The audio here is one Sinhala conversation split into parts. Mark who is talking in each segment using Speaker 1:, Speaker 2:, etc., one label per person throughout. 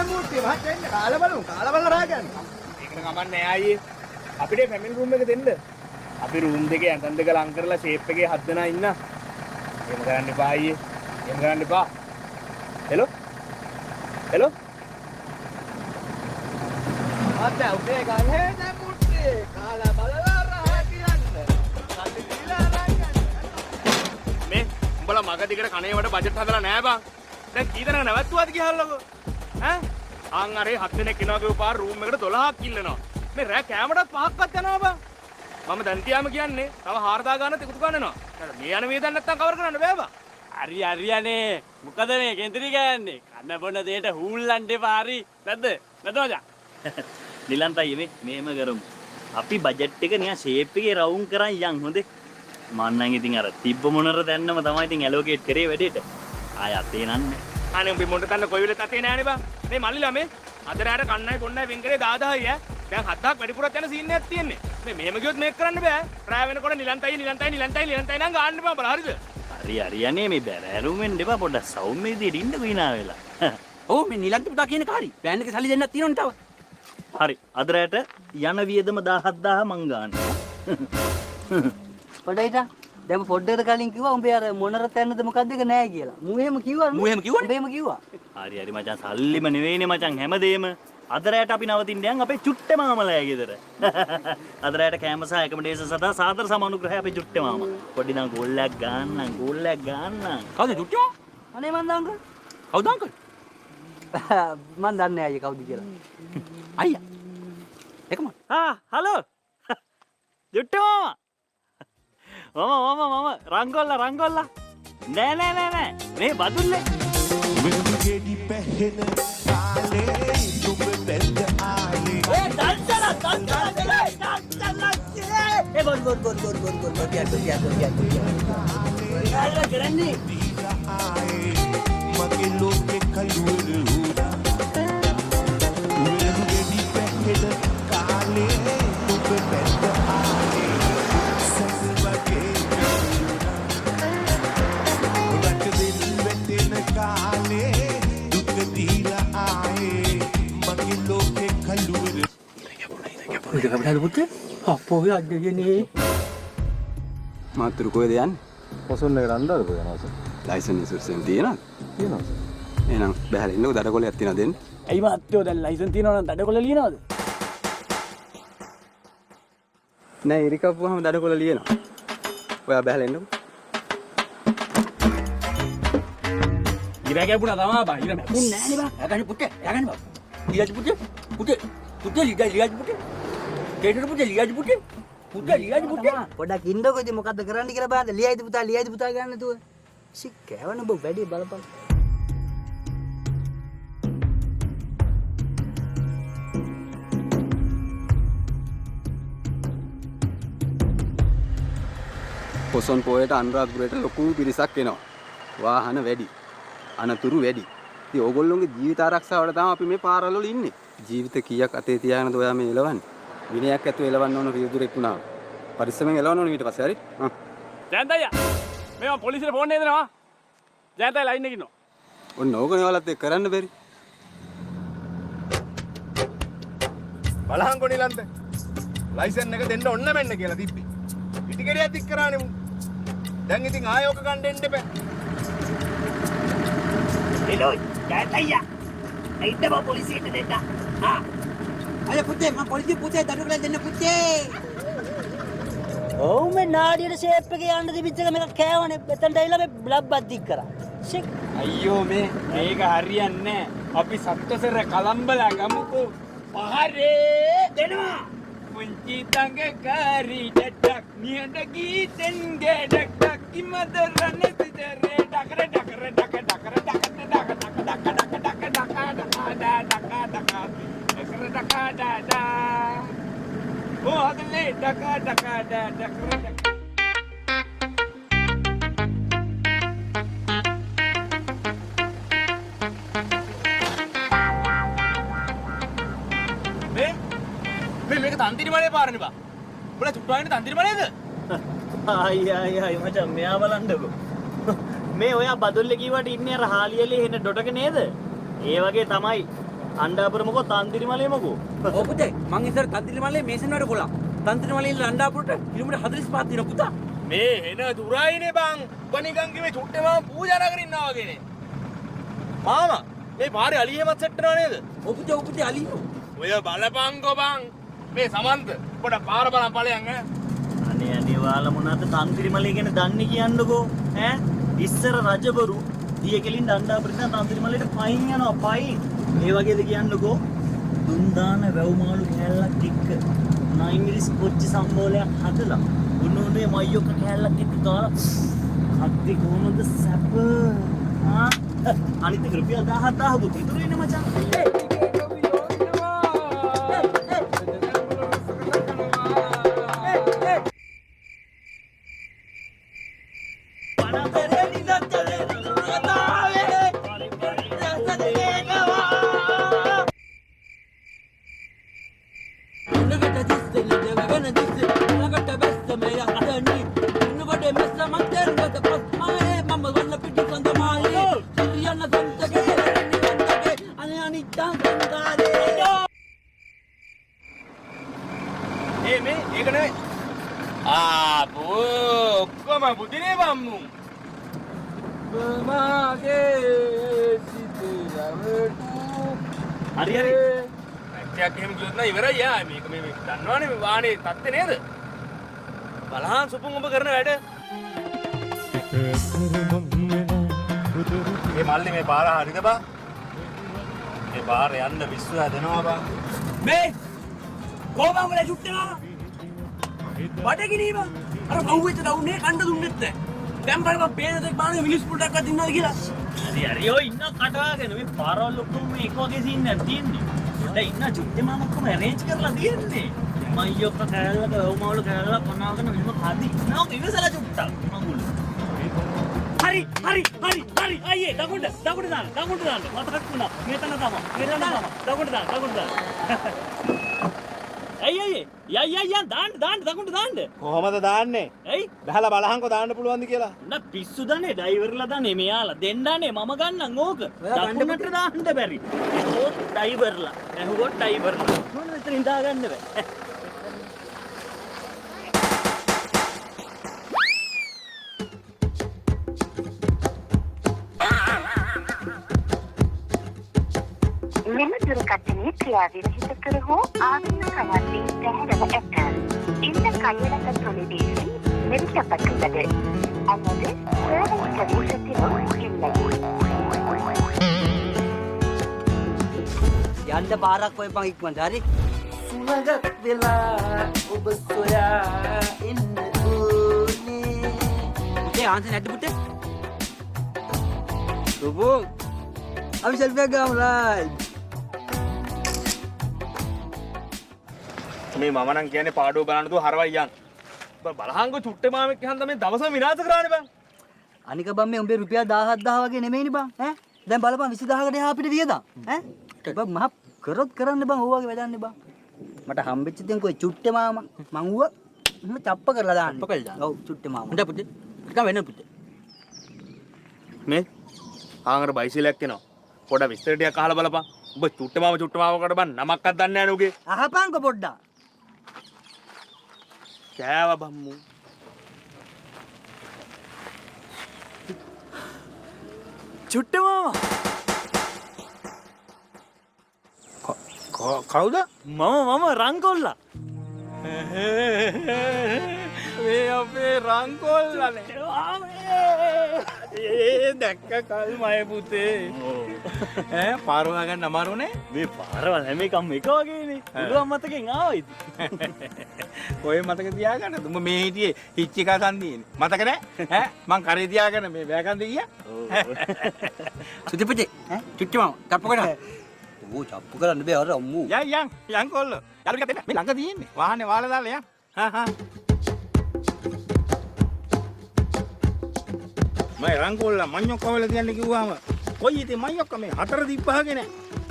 Speaker 1: දැන් මුට්ටි මහත් එන්න කාලා බලමු. කාලා බලලා රහ ගන්න.
Speaker 2: ඒකට කමක් නෑ අයියේ. අපිට ෆැමිලි රූම් එක දෙන්න. අපි රූම් දෙකේ ඇඳන් දෙක ලං කරලා ෂේප් එකේ හත් දෙනා ඉන්න. එහෙම කරන්න එපා අයියේ. එහෙම කරන්න එපා. හෙලෝ? හෙලෝ?
Speaker 1: මහත්තයා උදේ ගන්නේ දැන් මුට්ටි. කාලා බලලා රහ කියන්න. සල්ලි දීලා අරන් යන්න.
Speaker 2: මේ උඹලා මග දිගට කණේවට බජට් හදලා නෑ බං. දැන් කී දෙනා නැවැත්තුවාද කියහල්ලකෝ? ඈ? ආන් අරේ හත් දෙනෙක් එනවා කියපු පාර රූම් එකට 12ක් ඉල්ලනවා. මේ රෑ කෑමටත් පහක්වත් යනවා බං. මම දැන් තියාම කියන්නේ තව 4000 ගානක් එකතු කරන්න එනවා. මේ යන වේදන් නැත්තම් කවර් කරන්න බෑ බං.
Speaker 3: හරි හරි අනේ මොකද මේ කේන්දරි ගෑන්නේ කන්න බොන දෙයට හූල්ලන්න එපා හරි නැද්ද නැද්ද මචං?
Speaker 4: නිලන්ත අයියේ මේ මෙහෙම කරමු. අපි බජට් එක නිකන් ෂේප් එකේ රවුම් කරන් යන් හොඳේ. මං නම් ඉතින් අර තිබ්බ මොනර දැන්නම තමයි ඉතින් ඇලොකේට් කරේ වැඩේට. ආය අතේ නන්නේ.
Speaker 2: අනේ උඹ මොන්ට තන්න කොයි වෙලෙත් අතේ නෑනේ බං. මේ මල්ලිලා මේ අද රෑට කන්නයි බොන්නයි වෙන් කරේ 10000යි ඈ. දැන් 7000ක් වැඩිපුරත් යන සීන් එකක් තියෙන්නේ. මේ මෙහෙම ගියොත් මේක කරන්න බෑ. රෑ වෙනකොට නිලන්ත අයියේ නිලන්ත අයියේ නිලන්ත අයියේ නිලන්ත අයියේ නම් ගාන්න බං බල හරිද?
Speaker 4: හරි හරි අනේ මේ බැරෑරුම් වෙන්න එපා පොඩ්ඩක් සෞම්‍ය විදියට ඉන්නකෝ hina වෙලා.
Speaker 5: ඔව් මේ නිලන්ත පුතා කියන කාරි ප්ලෑන් එකේ සල්ලි දෙන්නක් තියෙනවනේ තව.
Speaker 4: හරි අද රෑට යන වියදම 17000 මං ගන්න.
Speaker 6: පොඩ හිටා. දැන් පොඩ්ඩකට කලින් කිව්වා උඹේ අර මොනර තැන්නද මොකද්ද එක නෑ කියලා. මූ එහෙම කිව්වා.
Speaker 5: මූ එහෙම කිව්වනේ.
Speaker 6: උඹ එහෙම කිව්වා.
Speaker 4: හරි හරි මචං සල්ලිම නෙවෙයිනේ මචං හැමදේම. අද රෑට අපි නවතින්න යන් අපේ චුට්ටේ මාමලා ගෙදර. අද රෑට කෑම සහ ඇකොමඩේෂන් සඳහා සාදර සමානුග්‍රහය අපේ චුට්ටේ මාමා. පොඩි නම් ගෝල්ලයක් ගන්නම් ගෝල්ලයක් ගන්නම්.
Speaker 5: කවුද චුට්ටි මාමා?
Speaker 6: අනේ මන් දංග.
Speaker 5: කවුද අංකල්?
Speaker 6: මන් දන්නේ නෑ අයියේ කවුද කියලා.
Speaker 5: අයියා. එකම.
Speaker 4: ආ හලෝ. චුට්ටේ මාමා. මම මම මම රංගොල්ලා රංගොල්ලා. නෑ නෑ නෑ නෑ මේ බදුල්ලේ.
Speaker 7: වෙඩි පැහෙන කාලේ නුඹ බැඳ ආලේ.
Speaker 6: ඒ දන්සලා දන්සලා දන්සලා ඒ බොල් බොල් බොල් බොල් බොල් බොල් බොල් බොල් බොල් බොල් බොල් කරන්නේ.
Speaker 7: දීලා ආයේ මගේ ලෝකෙ කළුවර වුණා. වෙඩි පැහෙන කාලේ නුඹ බැඳ ආලේ සැස වගේ වැටුණා. රට දෙල් වැටෙන කාලේ දුක දීලා ආයේ මගේ ලෝකෙ කළුවර.
Speaker 6: ඉත කපුටාද පුතේ? අප්පෝ අද්දයනේ.
Speaker 8: මාතුරු කොහෙද යන්නේ?
Speaker 9: පොසොන් එකට අන්දාරපු යනවා සර්.
Speaker 8: ලයිසන් ඉන්ෂුරන්ස් එකක් තියෙනවද?
Speaker 9: තියෙනවා සර්.
Speaker 8: එහෙනම් බහැලා ඉන්නකෝ දඩකොලයක් තියෙනවා දෙන්න.
Speaker 3: ඇයි මහත්තයෝ දැන් ලයිසන් තියනවා නම් දඩකොළ ලියනවද?
Speaker 8: නෑ ඉරි කපුවාම දඩකොල ලියනවා. ඔයා බහැලා ඉන්නකෝ.
Speaker 3: ඉර කැපුණා තමා බං ඉර මැකුන්නේ
Speaker 5: නෑනේ බං. එයා ගන්න පුතේ. එයා ගන්න බං. ලියාජි පුතේ. පුතේ. පුතේ ලියා ලියාජි පුතේ. තේරෙන පුතේ ලියාජි පුතේ. පුතේ ලියාජි පුතේ.
Speaker 6: පොඩක් ඉන්නකෝ ඉතින් මොකද්ද කරන්න කියලා බලන්න. ලියයිද පුතා ලියයිද පුතා ගන්න තුව. සි කෑවන ඔබ වැඩි බලපන්.
Speaker 8: පොසොන් පොයට අනුරාධපුරයට ලොකු පිරිසක් එනවා. වාහන වැඩි. අනතුරු වැඩි. ඉතින් ඕගොල්ලෝගේ ජීවිත ආරක්ෂාවට තමයි අපි මේ පාරවල් වල ඉන්නේ. ජීවිත කීයක් අතේ තියාගෙනද ඔයා මේ එලවන්නේ? විනයක් ඇතුව එලවන්න ඕන රියදුරෙක් වුණා. පරිස්සමෙන් එලවන්න ඕන ඊට පස්සේ හරි? ආ.
Speaker 3: ජයන්ත අයියා මේ මම පොලිසියට ෆෝන් එක දෙනවා. ජයන්ත අයියා ලයින් එකේ ඉන්නවා.
Speaker 8: ඔන්න ඕකනේ ඔයාලත් එක්ක කරන්න බැරි.
Speaker 2: බලහන්කො නිලන්ත. ලයිසන් එක දෙන්න ඔන්න මෙන්න කියලා තිබ්බේ. පිටිකඩියක් දික් කරානේ මු. දැන් ඉතින් ආයෙ ඔක ගන්න එන්න එපා.
Speaker 5: හෙලෝ ජයන්ත අයියා. ඇයිද බං පොලිසියට දෙන්න? ආ.
Speaker 6: අය පුතේ මං පොලිසිය පුතේ දඩකොල දෙන්න පුතේ. ඔව් මේ නාඩියට ෂේප් එකේ යන්න තිබිච්ච එක මේක කෑවනේ. එතනට ඇවිල්ලා මේ බ්ලබ්බක් දික් කරා. ෂික්.
Speaker 3: අයියෝ මේ මේක හරියන්නේ නෑ. අපි සත්වසර කලම්බලා ගමුකෝ. පහරේ දෙනවා. පුංචි තඟකාරී ඩඩක් නිහඬ ගීතෙන් ගෙඩක් ඩක් ඉමද රණ සිතරේ ඩකර ඩකර ඩක ඩකර ඩක ඩක ඩක ඩක ඩක ඩක ඩක ඩක ඩා ඩක ඩක ඩකර ඩක ඩා ඩා ඕ අගලේ ඩක ඩක ඩා ඩකර ඩක.
Speaker 2: මේ මේ මේක තන්තිරිමලේ පාරනේ බා. උඹලා චුට්ටු ආන්නේ තන්තිරිමලේද?
Speaker 4: ආයි ආයි ආයි මචං මෙයා බලන්නකෝ. මේ ඔයා බදුල්ලේ කිව්වට ඉන්නේ අර හාලියලේ එන ඩොටක නේද? ඒ වගේ තමයි. අණ්ඩාපුර මොකෝ තන්තිරි මලේ මොකෝ?
Speaker 5: ඔව් පුතේ මං ඉස්සර තන්තිරි මලේ මේසන් වැඩ කොලා. තන්තිරි මලේ ඉඳලා අණ්ඩාපුරට කිලෝමීටර් 45ක් තියෙනවා පුතා.
Speaker 2: මේ එන දුරයිනේ බං. උඹ නිකන් කිව්වේ චුට්ටේ මාම පූජා නගරින් ඉන්නා වගේනේ. මාමා මේ පාරේ අලි එහෙමත් සෙට් වෙනව නේද?
Speaker 5: ඔව් පුතේ ඔව් පුතේ අලි ඉන්නවා.
Speaker 2: ඔය බලපංකෝ බං. මේ සමන්ත පොඩ පාර බලන් ඵලයන් ඈ.
Speaker 4: අනේ අනේ ඔයාලා මොනවද තන්තිරි මලේ ගැන දන්නේ කියන්නකෝ ඈ? ඉස්සර රජවරු දිය කෙලින් අණ්ඩාපුර ඉඳන් තන්තිරි මලේට පයින් යනවා පයින්. ඒ වගේද කියන්නකෝ? දුන් දාන වැව් මාළු කෑල්ලක් එක්ක නයිමිරිස් කොච්චි සම්බෝලයක් හදලා උණු උණුවේ මයියොක්ක කෑල්ලක් එක්ක ගාලා කද්දි කොහොමද සැප ආ? අනිත් එක රුපියල් 10,000 ඉතුරු වෙන්නේ මචං.
Speaker 2: ඒ මේ ඒක නෙවෙයි. ආපෝ ඔක්කොම බුදිනේ බම් මුන්.
Speaker 3: මාගේ සිතේ යවටු.
Speaker 4: හරි හරි.
Speaker 2: ඇත්තක් එහෙම ගියොත් නම් ඉවරයි යා. මේක මේ දන්නවනේ මේ වාහනේ තත්ත්වේ නේද? බලහන් සුපුන් ඔබ කරන වැඩ.
Speaker 9: මේ මල්ලි මේ පාර හරිද බා? මේ පාර යන්න පිස්සු හැදෙනවා බා.
Speaker 5: මේ කොහොමද උඹලා චුට්ටේ මාමා? බඩගිනි බං. අර පහුවෙච්ච දවුනේ කණ්ඩ දුන්නෙත් නෑ. දැන් බලපන් පේන දෙයක් බලන්න මිනිස් පොඩක්වත් ඉන්නවද කියලා.
Speaker 4: හරි හරි ඔය ඉන්න කටවාගෙන මේ පාරවල් ඔක්කොම මේ එක වගේ සීන් එකක් තියෙන්නේ. දැන් ඉන්න චුට්ටේ මාමා ඔක්කොම ඇරේන්ජ් කරලා තියෙන්නේ. මයියොක්ක කෑල්ලක වැව් මාළු කෑල්ලක් කනාගෙන මෙහෙම කදි. නෝ ඉවසලා චුට්ටක් මඟුල. හරි හරි හරි හරි අයියේ දකුණට දකුණට දාන්න දකුණට දාන්න මතක් වුණා. මෙතන තමයි මෙතන තමයි දකුණට දාන්න දකුණට දාන්න. ඇයි අයියේ යයි යයි යන් දාන්න දාන්න දකුණට දාන්න.
Speaker 9: කොහොමද දාන්නේ?
Speaker 4: ඇයි?
Speaker 9: බහලා බලහන්කෝ දාන්න පුළුවන්ද කියලා.
Speaker 4: නා පිස්සු දන්නේ ඩ්‍රයිවර්ලා දන්නේ මෙයාලා දෙන්නනේ මම ගන්නම් ඕක. දකුණට දාන්න බැරි. ඕක ඩ්‍රයිවර්ලා. ඇහුවොත් ඩ්‍රයිවර්ලා. මොන මෙතන ඉඳා ගන්න බෑ.
Speaker 10: මෙම දුරකථනය ක්‍රියා විරහිත කර හෝ ආගම කවන්නේ පැහැරව ඇත. இந்த கையடக்க தொலைபேசி நிறுத்தப்பட்டுள்ளது அல்லது சேவை பிரதேசத்திலும் இல்லை.
Speaker 6: යන්න පාරක් හොයපන් ඉක්මනට හරි.
Speaker 1: සුළඟක් වෙලා ඔබ සොයා එන්න ඕනේ.
Speaker 5: පුතේ ආන්සර් නැද්ද පුතේ?
Speaker 8: සුපුන් අපි සෙල්ෆි එකක් ගමු ලයි.
Speaker 2: මේ මම නම් කියන්නේ පාඩුව බලන්න තුව හරවයි යන්. බං බලහන්කෝ චුට්ටේ මාමෙක් ගහන් මේ දවසම විනාශ කරානේ බං.
Speaker 6: අනික බං මේ උඹේ රුපියල් 17,000 වගේ නෙමෙයිනේ බං ඈ. දැන් බලපන් 20000කට එහා අපිට වියදම් ඈ. බං මහ කරොත් කරන්න බං ඕ වගේ වැඩන්නේ බං. මට හම්බෙච්ච ඉතින් කොයි චුට්ටේ මාමා මං ඌව එහෙම චප්ප කරලා දාන්නේ.
Speaker 5: චප්ප කරලා දාන්න.
Speaker 6: ඔව් චුට්ටේ මාමා.
Speaker 5: හොඳයි පුතේ. ටිකක් වෙන පුතේ.
Speaker 2: මේ ආන් අර බයිසිලයක් එනවා. පොඩ විස්තර ටිකක් අහලා බලපන්. උඹ චුට්ටේ මාමා චුට්ටේ මාමා කට බං නමක්වත් දන්නේ නැහැ නේ උගේ.
Speaker 6: අහපන්කෝ පොඩ්ඩක්.
Speaker 2: කෑව බං මූ.
Speaker 4: චුට්ටේ මාමා.
Speaker 3: කවුද?
Speaker 4: මම රංකොල්ලා.
Speaker 3: මේ අපේ රංකොල්ලානේ. ඒ දැක්ක කල් මය පුතේ. ඈ පාර හොයාගන්න අමාරුනේ.
Speaker 4: මේ පාරවල් හැම එකම එක වගේනේ. පුළුවන් මතකෙන් ආවා ඉතින්.
Speaker 3: ඔය මතක තියාගන්න. උඹ මේ හිටියේ හිච්චිකා සන්දියේනේ. මතක නෑ? ඈ මං කරේ තියාගෙන මේ බෑකන්ද ගියා.
Speaker 5: සුදි පුතේ චුට්ටි මාමා චප්ප කරා.
Speaker 6: ඕ චප්ප කරන්න බෑ අර අම්මෝ.
Speaker 3: යන් යන් යන් කොල්ලෝ. යාළු ටිකක් දෙන්න. මේ ළඟ තියෙන්නේ. වාහනේ වාලා දාලා යන්. හා හා. මම රංගෝල්ලා මඤ්ඤොක්ක වෙලා තියන්න කිව්වහම කොයි ඉතින් මඤ්ඤොක්ක මේ හතර තිබ්බහගෙන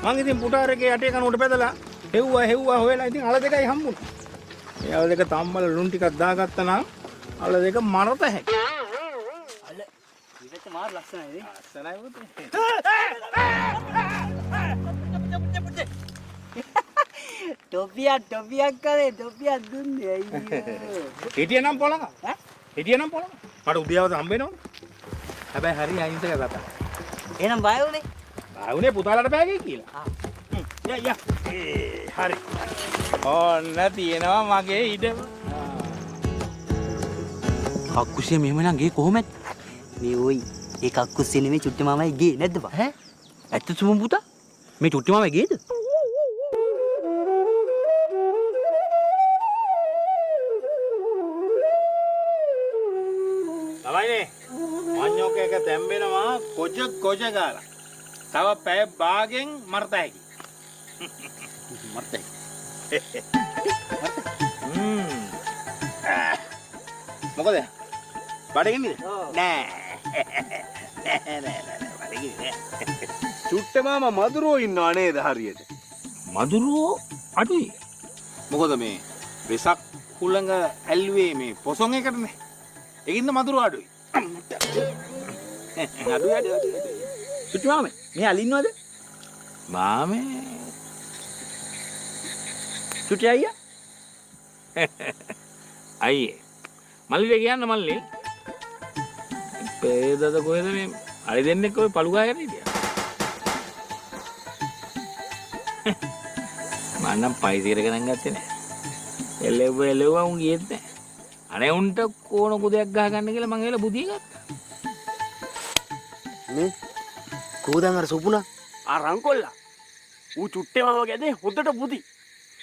Speaker 3: මං ඉතින් පුටාරකේ යටේ කනුවට පැදලා හෙව්වා හෙව්වා හොයලා ඉතින් අල දෙකයි හම්බුණා. මේ අල දෙක තම්බල ලුණු ටිකක් දාගත්තා නම් අල දෙක මරත හැකි.
Speaker 6: අල ඉවෙත් මාර ලස්සනයි නේ.
Speaker 3: ලස්සනයි පුතේ.
Speaker 5: පුතේ
Speaker 6: ටොපියක් ටොපියක් කරේ ටොපියක් දුන්නේ අයියෝ.
Speaker 11: හිටියනම් පොළඟ. ඈ? හිටියනම් පොළඟ. මට උද්‍යාවත හම්බ වෙනවනේ. හැබැයි හරි අහිංසක සතා.
Speaker 6: එහෙනම් බය වුනේ?
Speaker 11: බය වුනේ පුතාලට බෑගේ කියලා. යා යා. ඒ හරි. ඔන්න තියෙනවා මගේ ඉඩම.
Speaker 5: කක්කුසිය මෙහෙම නම් ගේ කොහොමද?
Speaker 6: මේ ඔයි ඒ කක්කුසිය නෙමෙයි චුට්ටි මාමයි ගේ නැද්ද බා?
Speaker 5: ඈ? ඇත්ත සුමු පුතා? මේ චුට්ටි මාමයි ගේද?
Speaker 11: ළමයිනේ මඤ්ඤොක එක තැම්බෙනවා කොජ කොජ ගාලා. තව පැය භාගෙන් මරත හැකි. මරත හැකි. මොකද? බඩගිනිද? නෑ. නෑ නෑ නෑ බඩගිනි නෑ.
Speaker 8: චුට්ට මාමා මදුරුවෝ ඉන්නවා නේද හරියට?
Speaker 11: මදුරුවෝ අඩුයි. මොකද මේ වෙසක් හුළඟ ඇල්ලුවේ මේ පොසොන් එකටනේ. ඒකින්ද මදුරුවෝ අඩුයි. අඩුයි අඩුයි අඩුයි.
Speaker 3: චුට්ටි මාමේ මෙහා අලි ඉන්නවද?
Speaker 11: මාමේ
Speaker 3: චුට්ටි අයියා
Speaker 11: අයියේ මල්ලිට කියන්න මල්ලි පේදද කොහෙද මේ අලි දෙන්නෙක් ඔය පළු ගහගෙන හිටියා. මං නම් පයිසිකට ගණන් ගත්තේ නෑ. එලෙව්ව එලෙව්ව උන් ගියෙත් නෑ. අනේ උන්ට කෝණ කුදයක් ගහ ගන්න කියලා මං ඇවිල්ලා බුදිය ගත්තා.
Speaker 5: මේ කෝදන් අර සොපුණා ආ රංකොල්ලා ඌ චුට්ටේ මාමා ගැදේ හොඳට බුදි.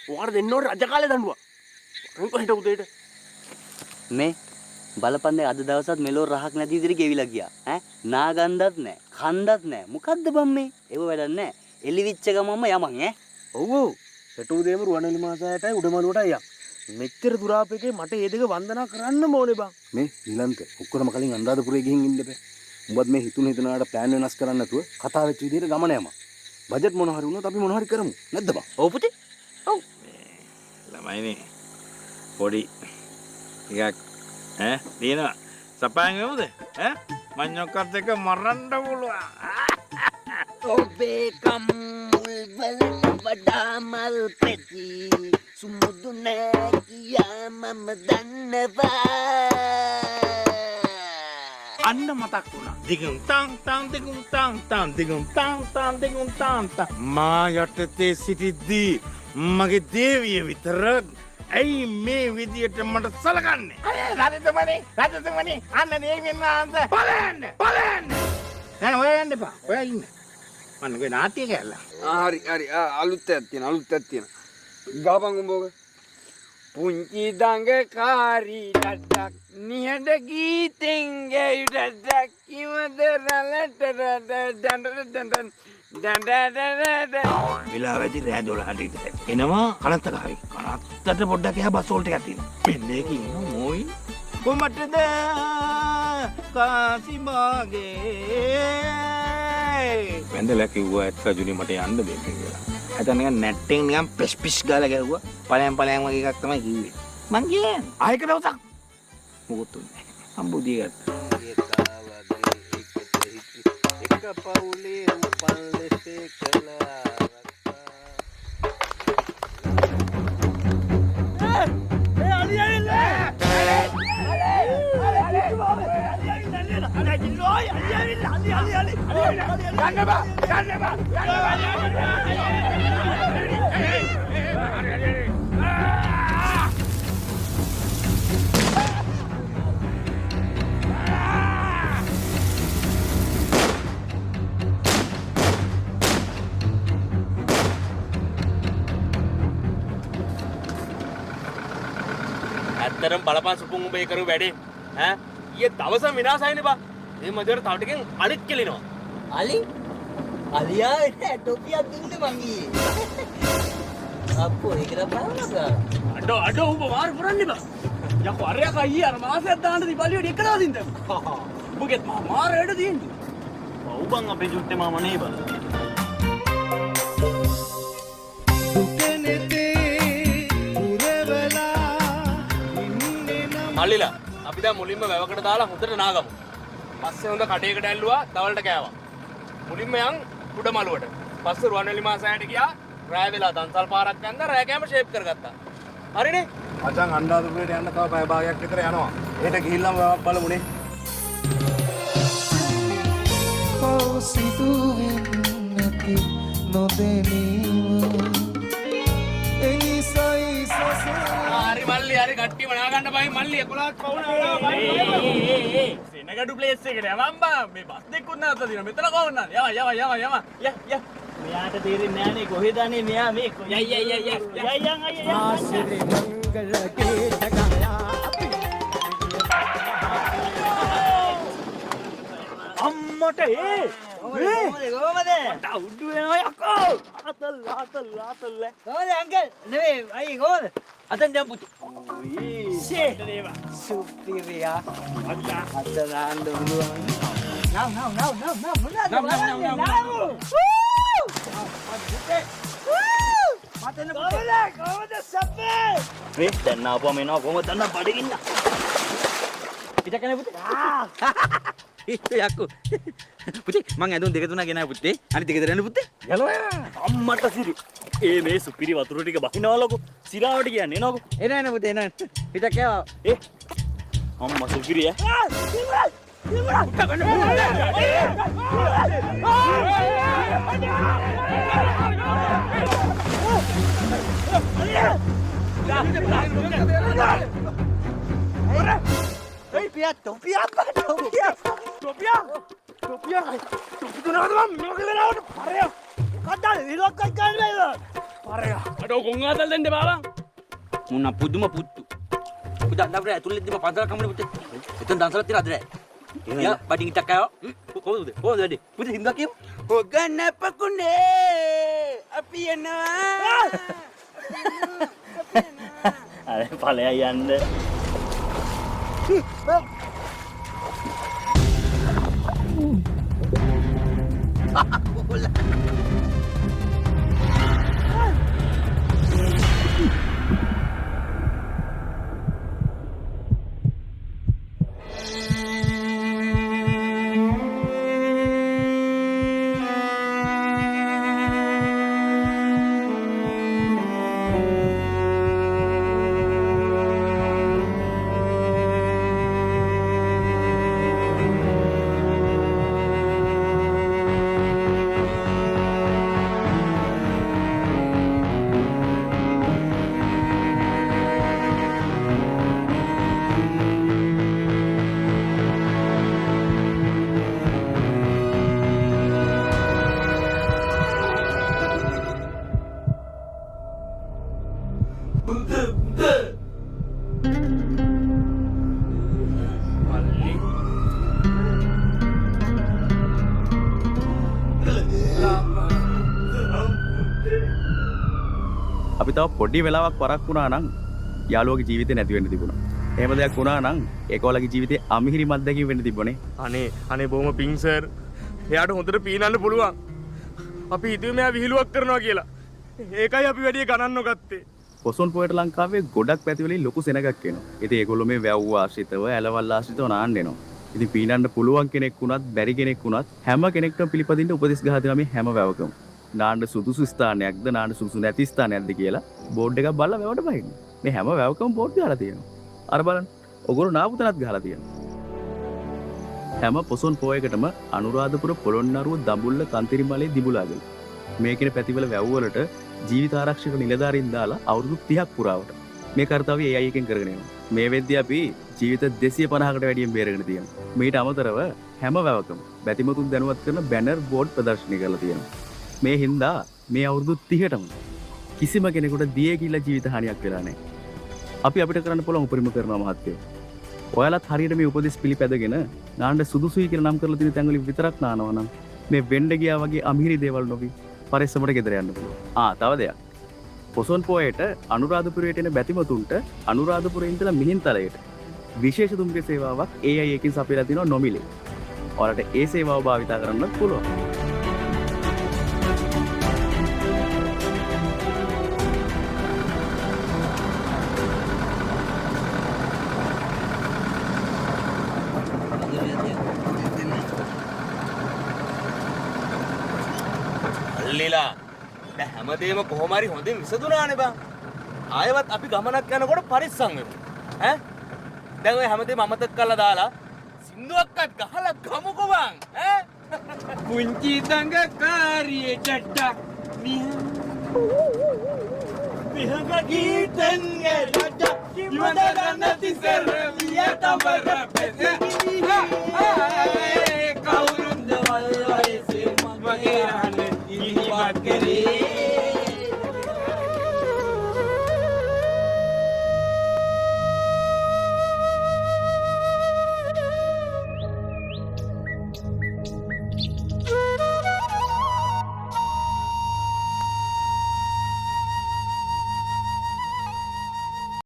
Speaker 5: ඔයාට දෙන්න ඕනේ රජ කාලේ දඬුවා. රංකො හිට උදේට.
Speaker 6: මේ බලපන් දැන් අද දවසත් මෙලෝ රහක් නැති විදිහට ගෙවිලා ගියා. ඈ නාගන්දත් නෑ, කන්දත් නෑ. මොකද්ද බං මේ? ඒව වැඩක් නෑ. එලි විච්ච ගමන්ම යමන් ඈ.
Speaker 5: ඔව් ඔව්. හෙට උදේම රුවන්වැලි මහසෑයටයි උඩමළුවටයි යන්. මෙච්චර දුර ආපු එකේ මට ඒ දෙක වන්දනා කරන්නම ඕනේ බං.
Speaker 8: මේ නිලන්ත ඔක්කොටම කලින් අනුරාධපුරේ ගිහින් ඉන්න බෑ. උඹත් මේ හිතුන හිතනාට ප්ලෑන් වෙනස් කරන්න නැතුව කතා වෙච්ච විදිහට ගමන යමන්. බජට් මොන හරි වුණොත් අපි මොන හරි කරමු. නැද්ද බං?
Speaker 5: ඔව් පුතේ. ඔව්.
Speaker 11: ළමයිනේ පොඩි ටිකක් ඈ තියෙනවා. සපායන් වෙමුද? ඈ මඤ්ඤොක්කත් එක්ක මරන්න පුළුවන්.
Speaker 6: ඔබේ කම්මුල් වලට වඩා මල් පෙති සුමුදු නෑ කියා මම දන්නවා.
Speaker 11: අන්න මතක් වුණා. දිගුම් තං තං දිගුම් තං තං දිගුම් තං තං දිගුම් තං තං. මා යටතේ සිටිද්දී මගේ දේවිය විතර ඇයි මේ විදියට මට සලකන්නේ? අනේ රජතුමනි රජතුමනි අන්න දේවියන් වහන්සේ බලන්න බලන්න. නෑ ඔයා යන්න එපා. ඔයා ඉන්න. මම ඔය නාට්‍ය කැල්ල.
Speaker 8: ආ හරි හරි අලුත් එකක් තියෙනවා අලුත් එකක් තියෙනවා. ගහපන් උඹ ඔක.
Speaker 3: පුංචි දඟකාරී ඩඩක් නිහඬ ගීතෙන් ගැයු ඩඩක් කිමද රලට රඩ ඩඩ ඩඩ ඩඩ ඩඩ.
Speaker 11: වෙලාව ඇති රෑ 12ට විතර. එනවා කනත්ත ගාවේ. කනත්තට පොඩ්ඩක් එහා බස් හෝල්ට් එකක් තියෙනවා. මෙන්න ඒක ඉන්න මොයි. කොමටද කාසිමාගේ. වැඳලා කිව්වා ඇත්ත රජුනේ මට යන්න දෙන්න කියලා. නැත්නම් නිකන් නැට්ටෙන් නිකන් පෙස් පිස් ගාලා ගැහුවා. පලයන් පලයන් වගේ එකක් තමයි කිව්වේ. මං ගියේ ආයෙක දවසක් මොකොත් උන්නේ නැහැ. මං බුදිය ගත්තා.
Speaker 8: එක පවුලේ උපන් ලෙසේ කළා.
Speaker 5: ඒ අලි ඇවිල්ලා. අලි අලි අලි අලි අලි අලි ඇවිල්ලා අලි අලි අලි අලි
Speaker 11: ගන්න බා ගන්න බා ගන්න බා.
Speaker 2: ඇත්තටම බලපන් සුපුන් උඹ ඒ කරපු වැඩේ. ඈ ඊයේ දවසම විනාශයිනේ බා. මේ මැදට තව ටිකෙන් අලිත් කෙලිනවා.
Speaker 6: අලි? අලියා නෑ ටොපියක් දුන්නේ මං ඊයේ. අප්පෝ ඒකට බලනවා.
Speaker 5: අඩෝ අඩෝ උඹ මාරු පුරන්නේ බා. යකෝ අරයා ඊයේ අර මාසයක් දාන්න දීපල්ලි වැඩි එක දවසින් දැම්මා. උඹගෙත් මහා මාර වැඩ තියෙන්නේ.
Speaker 4: ඔව් බං අපේ චුට්ටේ මාමා නේ බං.
Speaker 2: මල්ලිලා අපි දැන් මුලින්ම වැවකට දාලා හොඳට නාගමු. පස්සේ හොඳ කඩේකට ඇල්ලුවා දවල්ට කෑවා. මුලින්ම යන් කුඩමළුවට. පස්සේ රුවන්වැලි මහසෑයට ගියා. රෑ වෙලා දන්සල් පාරක් යන්න රෑ කෑම ෂේප් කරගත්තා. හරිනේ?
Speaker 9: මචං අනුරාධපුරයට යන්න තව පැය භාගයක් විතර යනවා. එහෙට ගිහිල්ලාම බලමුනේ.
Speaker 7: පව් සිදුවෙන්නේ නොදැනීම එනිසයි සසර.
Speaker 2: හරි මල්ලි හරි කට්ටිය මනා ගන්න බයි මල්ලි 11ක් පවුන වෙනවා බයි. ඒ සෙනගඩු ප්ලේස් එකට යවන් බා. මේ බස් දෙකකුත් නවත්තලා තියෙනවා. මෙතන කොහොමද? යවා යවා යවා යවා. ය ය
Speaker 4: මෙයාට තේරෙන්නේ නෑනේ කොහෙද අනේ මෙයා මේ
Speaker 3: යයි යයි යයි යයි
Speaker 4: යයි යන් අයියා.
Speaker 1: ආශ්‍රී මංගල ගීත ගායා අපි.
Speaker 4: අම්මට ඒ
Speaker 6: කොහමද?
Speaker 4: මට උඩු වෙනවා යකෝ. අතල් අතල් අතල්.
Speaker 6: කොහමද අංකල්? නෙවෙයි අයියේ කොහමද?
Speaker 5: අතෙන් දැන් පුතේ.
Speaker 6: ෂේ සුපිරියා. අත දාන්න පුළුවන්. නව් නව් නව් නව් නව් මොනවද?
Speaker 3: නව්, නව්, නව්, නව්.
Speaker 6: මට එන්න පුතේ. කොහමද සබ්බේ?
Speaker 4: මේ දැන් ආපුවම එනවා කොහමද දන්න බඩගින්න.
Speaker 5: පිටක් යන්නේ පුතේ. යකෝ. පුතේ මං ඇඳුම් දෙක තුනක් ගෙනාවා පුතේ. අනිත් දෙක දරන්න පුතේ.
Speaker 4: යනවා. අම්මට සිරි. ඒ මේ සුපිරි වතුර ටික බහිනවලකෝ. සිරාවට කියන්නේ එනවකෝ.
Speaker 5: එන එන පුතේ එන එන. පිටක් යවා.
Speaker 4: ඒ අම්මා සුපිරි ඈ.
Speaker 6: ටොපියා ටොපියා ටොපියා
Speaker 2: ටොපියා ටොපියා ටොපි දුනාද මම මේක වෙලාවට පරය.
Speaker 6: මොකක්ද විලොක්කක් ගන්න බැරිද?
Speaker 2: පරය. අඩෝ ගොන් ආතල් දෙන්න බාබා.
Speaker 5: මුන්න පුදුම පුත්තු. පුතා අnder ඇතුළෙද්දිම පන්සලක් හම්බුනේ පුතේ. එතන දන්සලක් තියෙන අද රෑ. යා බඩින් ඉතක් ආවා. කොහොමද පුතේ? කොහොමද වැඩේ? පුතේ හින්දා කියමු. හොගන පකුනේ අපි එනවා.
Speaker 4: අර ඵලයන් යන්න.
Speaker 12: අපි තව පොඩි වෙලාවක් වරක් වුණා නම් යාළුවගේ ජීවිතේ නැති වෙන්න තිබුණා. එහෙම දෙයක් වුණා නම් ඒක ඔයාලගේ ජීවිතේ අමිහිරිම අත්දැකීම් වෙන්න තිබුණේ.
Speaker 2: අනේ අනේ බොහොම පිං සර්. එයාට හොඳට පීනන්න පුළුවන්. අපි හිතුවේ මෙයා විහිළුවක් කරනවා කියලා. ඒකයි අපි වැඩි ගණන් නොගත්තේ.
Speaker 12: පොසොන් පොයට ලංකාවේ ගොඩක් පැතිවලින් ලොකු සෙනගක් එනවා. ඉතින් ඒගොල්ලෝ මේ වැව් ආශ්‍රිතව ඇලවල් ආශ්‍රිතව නාන්න එනවා. ඉතින් පීනන්න පුළුවන් කෙනෙක් වුණත් බැරි කෙනෙක් වුණත් හැම කෙනෙක්ටම පිළිපදින්න උපදෙස් ගහ දෙනවා මේ හැම වැවකම. නාන්න සුදුසු ස්ථානයක්ද නාන්න සුදුසු නැති ස්ථානයක්ද කියලා බෝඩ් එකක් බලලා වැවට බහින්න. මේ හැම වැවකම බෝඩ් ගහලා තියෙනවා. අර බලන්න. ඔගොල්ලෝ නාපු තැනත් ගහලා තියෙනවා. හැම පොසොන් පොයකටම අනුරාධපුර, පොළොන්නරුව, දඹුල්ල, කන්තිරිමලේ, දිඹුලාගල මේ කියන පැතිවල වැව් වලට ජීවිත ආරක්ෂක නිලධාරීන් දාලා අවුරුදු 30ක් පුරාවට මේ කර්තව්‍ය ඒ අය එකෙන් කරගෙන යනවා. මේ වෙද්දී අපි ජීවිත 250කට වැඩියෙන් බේරගෙන තියෙනවා. මීට අමතරව හැම වැවකම බැතිමතුන් දැනුවත් කරන බැනර් බෝඩ් ප්‍රදර්ශනය කරලා තියෙනවා. මේ හින්දා මේ අවුරුදු 30ටම කිසිම කෙනෙකුට දියේ කියලා ජීවිත හානියක් වෙලා නැහැ. අපි අපිට කරන්න පුළුවන් උපරිම කරනවා මහත්තයෝ. ඔයාලත් හරියට මේ උපදෙස් පිළිපැදගෙන නාන්න සුදුසුයි කියලා නම් කරලා තියෙන තැන්වලින් විතරක් නානවා නම් මේ වෙන්න ගියා වගේ අමිහිරි දේවල් නොවි පරිස්සමට ගෙදර යන්න පුළුවන්. ආ තව දෙයක්. පොසොන් පොයට අනුරාධපුරයට එන බැතිමතුන්ට අනුරාධපුරේ ඉඳලා මිහින්තලයට විශේෂ දුම්රිය සේවාවක් ඒ අය එකකින් සපයලා තිනවා නොමිලේ. ඔයාලට ඒ සේවාව භාවිතා කරන්නත් පුළුවන්.
Speaker 2: අල්ලිලා දැන් හැමදේම කොහොම හරි හොඳින් විසඳුණානේ බං. ආයෙවත් අපි ගමනක් යනකොට පරිස්සම් වෙමු. ඈ? දැන් ඔය හැමදේම අමතක කරලා දාලා සින්දුවක්වත් ගහලා ගමුකෝ බං. ඈ?
Speaker 3: පුංචි දඟකාරියේ ඩඩක් විහඟ ගීතෙන් ඩඩක් ඉවඳ නැති සෙර විය තවර පෙත.